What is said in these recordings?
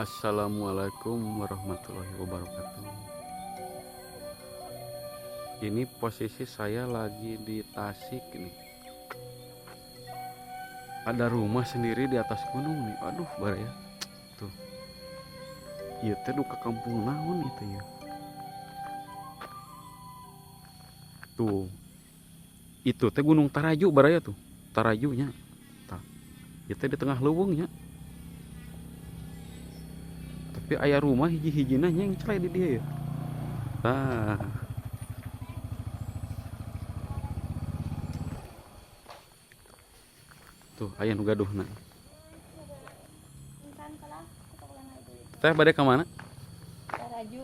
Assalamualaikum warahmatullahi wabarakatuh. Ini posisi saya lagi di Tasik nih. Ada rumah sendiri di atas gunung nih. Aduh, baraya. Tuh. Ieu teh duka kampung naon itu ya. Tuh. Itu teh Gunung Taraju baraya tuh. Tarajunya. Tah. Ieu teh di tengah leuweungnya. Tapi aya rumah hiji-hijina nyengcle di dia ya. Tah. Tuh aya nu gaduhna. Teh bade ka mana? Taraju.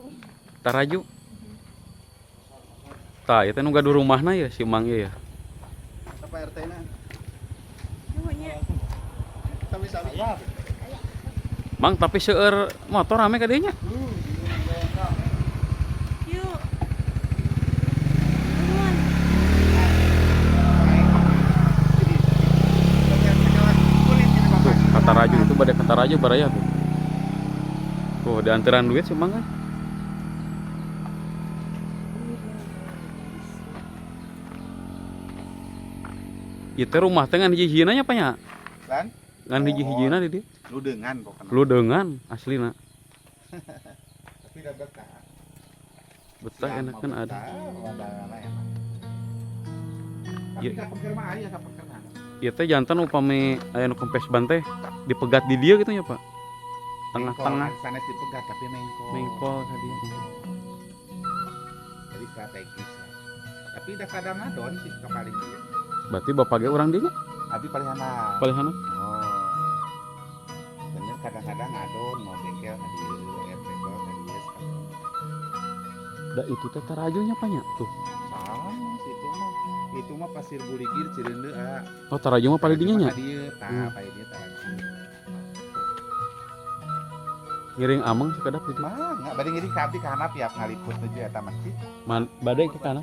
Taraju. Tah, ieu teh nu gaduh rumahna ya si Mang ieu ya. Apa RT na? Nuhunnya. Sami-sami. Mang tapi seueur motor rame ka dieu nya. Yuk. Nuhun. Tuh, ka Taraju itu bade ka Taraju baraya tuh. Tuh, diantaran duit si Mang kan. Ieu teh rumah teh ngan hiji-hijina nya pa nya? Kan? Ngan hiji-hijina di dieu. Ludengan pokoknya. Ludeungan aslina. Tapi udah betah. Betah enak kan ada. Enak. Iya. Tapi kapengker mah aya kapengker mah. Ieu teh jantan upami aya nu kempes ban teh dipegat di dieu gitu nya, Pak. Tengah-tengah Sanes dipegat tapi mengkol. Mengkol ka dieu. Jadi strategis lah. Tapi udah kadang ngadon sih ke paling dieu. Berarti bapak ge urang dieu nya? Abi paling handap. Paling handap. Oh. Bener kadang-kadang ngadon mau bengkel ka dieu, RT ka dieu sekali. Da itu teh Tarajunya pa nya tuh. Sama sih itu mah. Itu mah Pasir Buligir Cireundeu ah. Oh, Taraju mah paling dinya nya. Ka dieu, tah paling dieu Taraju. Ngiring ameng sakedap itu. Mah, enggak bade ngiring ka abdi ka handap ya ngaliput nuju eta masjid. Man, bade ke kana.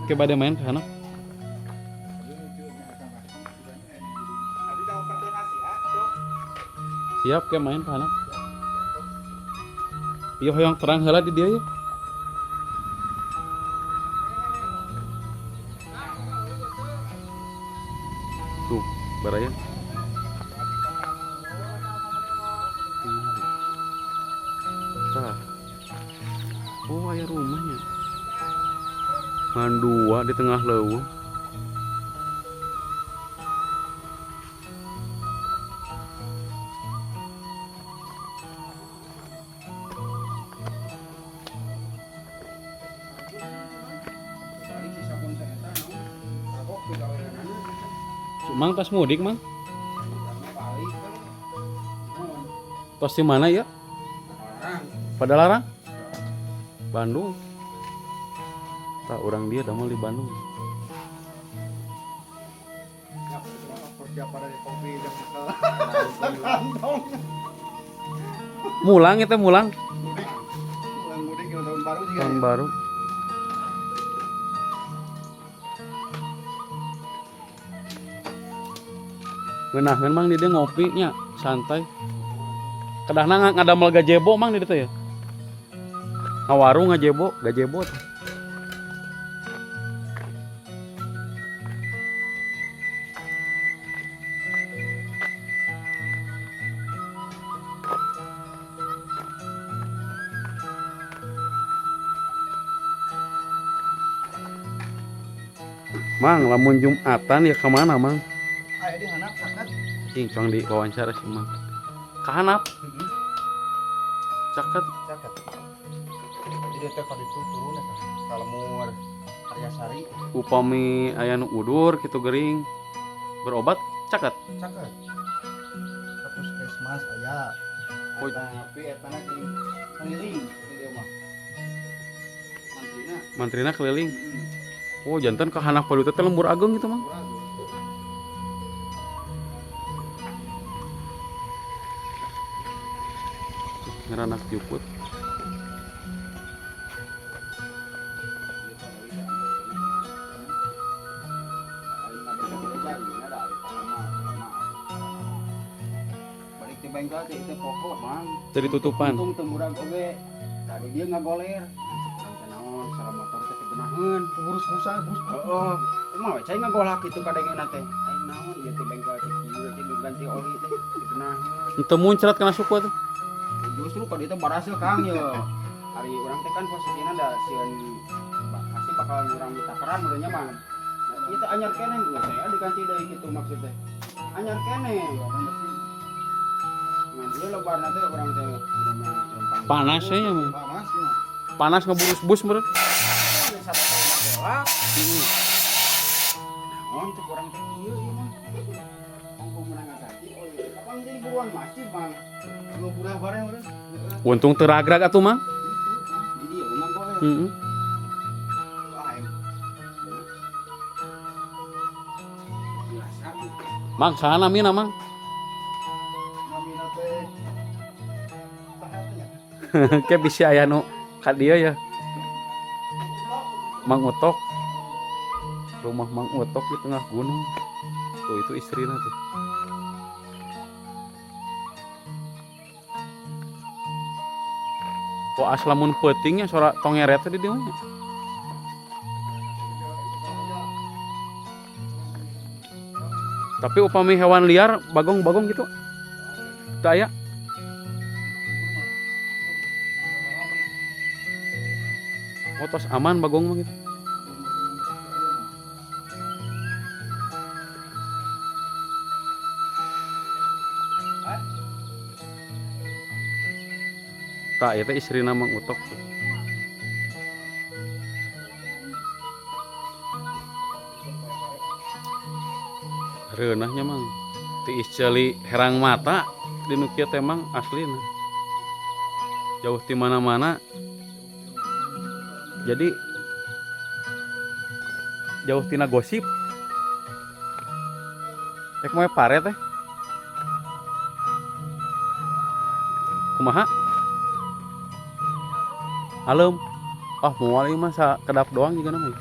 Ke bade main ke kana. Abdi dah donasi ah, sok. Siap ke main ke kana. Ieu hoyong terang heula di dieu ya. Tuh, baraya. Tah. Oh, aya rumahnya. Ngan dua di tengah leuweung. Mang tas mudik, Mang? Tos di mana ya? Padalarang? Bandung. Tak orang dia damel di Bandung. Persiapan dari kopi dan kantong. Mulang itu mulang. Mudik. Mulang mudik yang tahun baru juga. Tahun baru. Ngeunahkeun Mang di dieu ngopi nya, santai. Kedahna ngadamel gazebo mang di ditu ya. Ngawarung ngajebo, gazebo teh. Mang, lamun Jumatan ya kemana, Mang? Aya di handap caket. Cing, cong di wawancara sih, Mang. Kahanap, caket. Caket. Jadi teh ka ditu turun eta ka lemur Aryasari. Upami aya nu udur kitu gering berobat caket. Caket. Ka puskesmas aya. Oh. Tapi eta na geuning keliling di dieu mah. Mantrina. Mantrina keliling. Oh, jantan ka handap pa teh lembur ageung gitu, Mang. Ngeranak jukut. Balik ti bengkel teh itu pokok, Mang. Teu ditutupan. Untung teu murag oge. Tadi dia ngagoler. Teu naon salah motor teh teu Urus busa, bus. Heeh. Kumaha we cai ngagolak kitu kadengena teh. Aing naon ieu teh bengkel teh kieu teh diganti oli teh teu Teu muncrat kana suku atuh. Justru ka dieu teh baraseuh Kang ye. Ari urang teh kan posisina da sieun pasti bakal ngurang ditakaran urangnya mah. Nah, ieu teh anyar keneh geus saya diganti deui kitu maksud teh. Anyar keneh. Ngan ieu lebarna teh urang teh bener-bener lempang. Panas ya, Mang. Panas ya. Panas ngeburus bus meureun. Ngagolak. Naon cek urang teh kieu ieu mah. Ongko meunang ngaganti oli. Kapan jadi buruan masjid, Bang? Lu purah bareng udah. Untung teu ragrag atuh, Mang. Di dieu ngagoler. Heeh. Wah, em. Biasa. Mang, saha namina, Mang? Namina teh saha teh nya? Ke bisi aya nu ka dieu ya. Mang Utok. Rumah Mang Utok di tengah gunung. Tuh itu istrina tuh. Kok aslamun peutingnya suara tongeret teh di dieu nya. Tapi upami hewan liar bagong-bagong gitu. Teu aya. Oh, tos aman bagong mah gitu. Tak, itu istrina Mang Utok tuh. Reunahnya Mang. Tiis ceuli herang mata di nu kieu teh Mang aslina. Jauh ti mana-mana. Jadi jauh tina gosip. Rek moe pare teh. Kumaha? Alem. Ah, moal ieu mah sakedap doang juga namanya.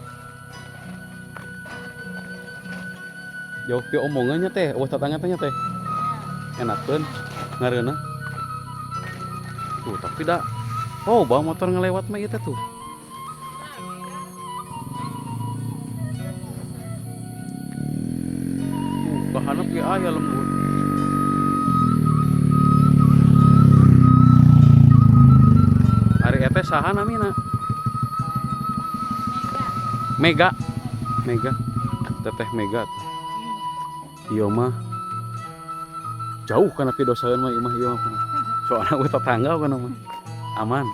Jauh ti omongannya teh, eueuh tetangga teh nya teh. Enakeun ngareunah. Tuh, tapi da oh, bawa motor ngelewat mah ieu teh tuh. Tuh, kahanap ge aya lembur. Ari eta saha namina? Mega. Mega. Teteh Mega tuh. Ieu mah jauh kana pidosaeun mah ieu mah ieu mah. Soalna eueuh tetangga kana mah. Aman.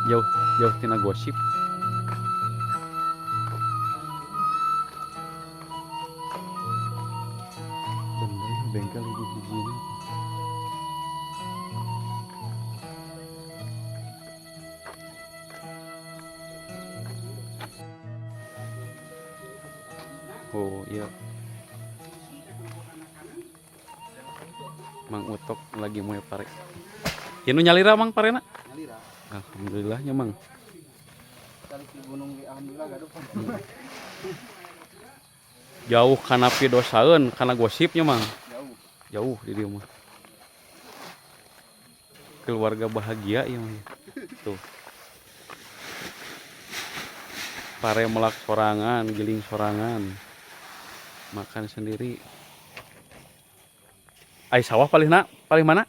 Jauh jauh tina gosip. Bener ya, bengkel hiji-hijina. Oh iya. Mang Utok lagi mau pare. Ieu nu nyalira Mang parena? Nyalira. Alhamdulillahnya Mang. Kali di gunung ge alhamdulillah gaduh. Jauh kana pidosaeun, kana gosipnya Mang. Jauh. Jauh di dieu mah. Keluarga bahagia ya mah. Tuh. Pare melak sorangan, giling sorangan. Makan sendiri. Ai sawah paling na, paling mana?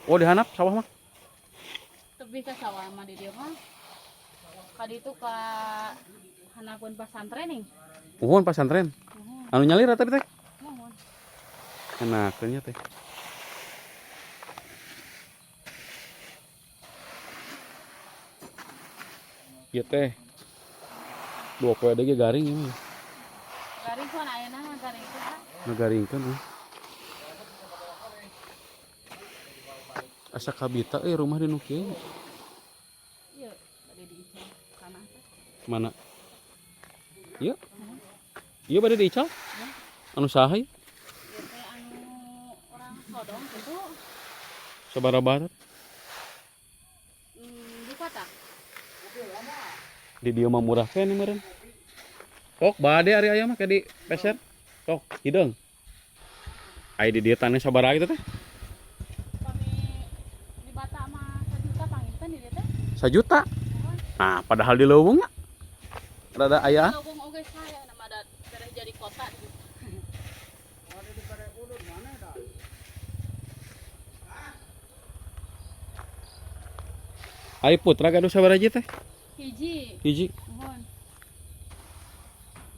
Oh, di handap sawah mah. Lebih ke sawah mah di dieu mah. Ka ditu ka handapeun pasantren nih. Uhun pasantren. Muhun. Anu nyalir tadi teh. Muhun. Enakeun nya teh. Ieu teh. Dua poe deui ge garing ieu mah. Garing kan ayeuna mah garing teh. Ah. Ngagaringkeun ah. Asa kabita euy rumah di nu kieu. Ieu bade diical tanah teh. Mana? Ieu? Ieu bade diical? Anu saha ieu? Ieu teh anu orang Sodong kitu. Sabaraha barat? Di kota. Di dieu mah murah keneh meureun. Sok bade ari aya mah kayak di peser. Sok hideung. Ai di dieu tanah sabaraha kitu teh? Kami di Batak mah 1 juta panginten di dieu teh. Sajuta. Nah, padahal di leuweung nya. Rada aya. Leuweung oge saya nama da beres jadi kota gitu. Ada di pada udut mana dah? Ai putra gaduh sabaraha hiji teh? Hiji. Hiji. Muhun.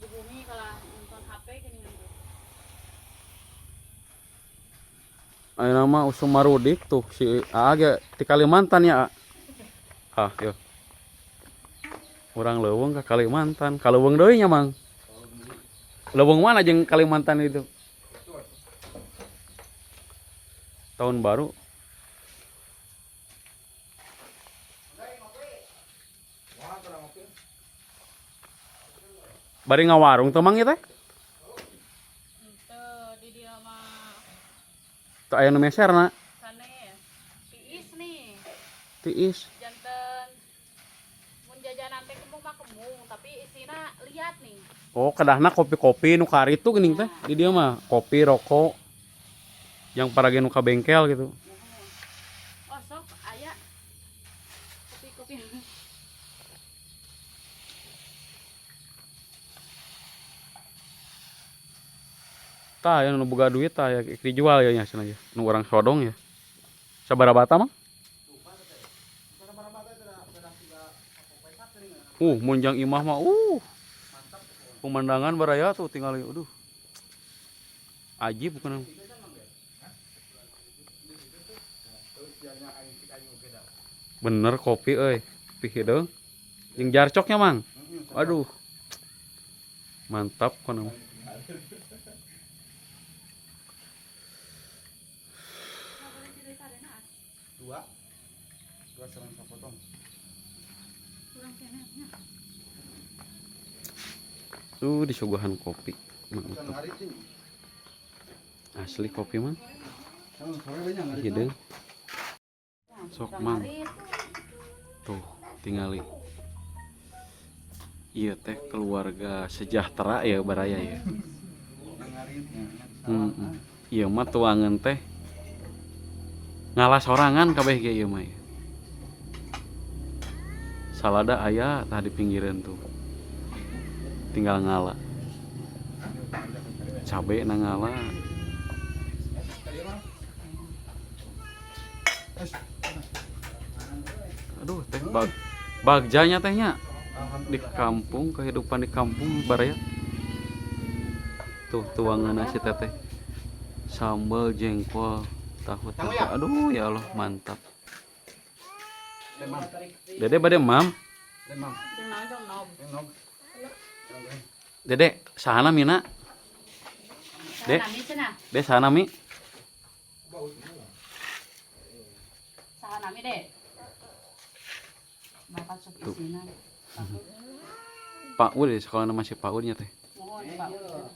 Di bumi kalau nonton HP gini tuh. Ayeuna mah usum marudik tuh si Aa ge di Kalimantan ya. A. Ah, yo. Urang leuweung ka Kalimantan, ka leuweung deui nya Mang. Leuweung mana jeung Kalimantan itu? Tahun baru. Bari ngawarung teu Mang ieu teh? Henteu di dieu mah. Teu aya nu meserna. Sanes. Tiis nih. Tiis. Janten mun jajanan teh kembung mah kembung, tapi isina liat nih. Oh, kedahna kopi-kopi nu karitu geuning teh. Di dieu mah kopi, rokok. Yang parage nu ka bengkel gitu. Oh, sok aya kopi-kopi. Tah aya nu boga duit tah ya dijual ya nya cenah ya. Nu urang Sodong ya. Sabaraha bata mah? Mun jang imah mah pemandangan baraya tuh tinggal aduh. Ajib bukan. Bener kopi euy. Kopi hideung. Jeung jarcoknya Mang. Aduh. Mantap kono. Dua. Dua serang sapotong. Kurang keneh nya. Tuh disuguhan kopi. Mang Bukan Utuh. hari ini. Asli kopi mah. Sore banyak hari. Hideung. Sok Mang. Tuh tingali. Iya teh keluarga sejahtera ya baraya ya. Iya mah tuangan teh ngalah sorangan kabeh ge ieu mah. Ya. Salada aya tah di pinggiran tuh. Tinggal ngala. Cabe na ngala. Aduh teh bagjanya tehnya di kampung, kehidupan di kampung baraya. Tuh tuangan nasi teteh. Sambal jengkol, tahu tahu. Aduh ya Allah mantap. Dede bade mam. Jeung naon jeung nog. Dede sahana mina? Dek. Saha nami cenah? Dek sahana mi? Saha nami dek? Bapak sok isina. Pak Ud di sekolah masih Pak Udnya teh. Mohon Pak Ud.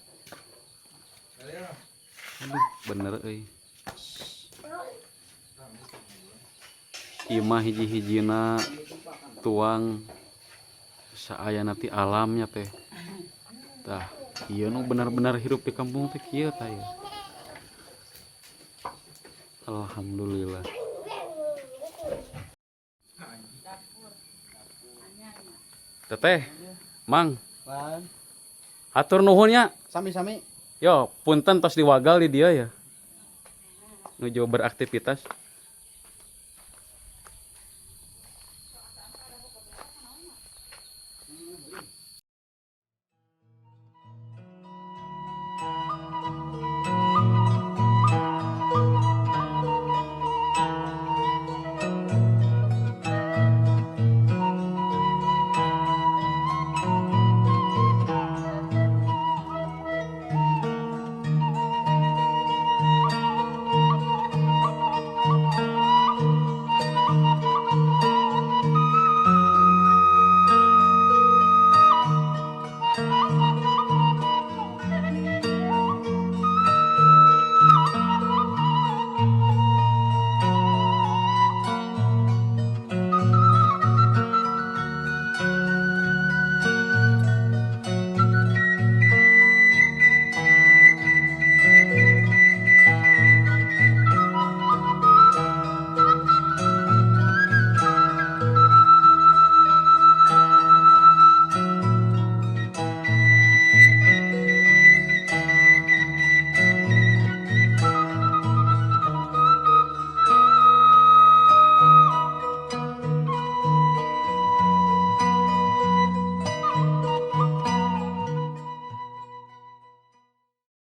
Aduh, bener euy. Ieu mah hiji-hijina tuang saaya nanti alamnya teh. Tah, ieu nu benar-benar hirup di kampung teh kieu tah ieu. Alhamdulillah. Teteh, Mang, Pan. hatur nuhun nya. Sami-sami. Yo, punten tos diwagal di dia ya. Nuju beraktivitas.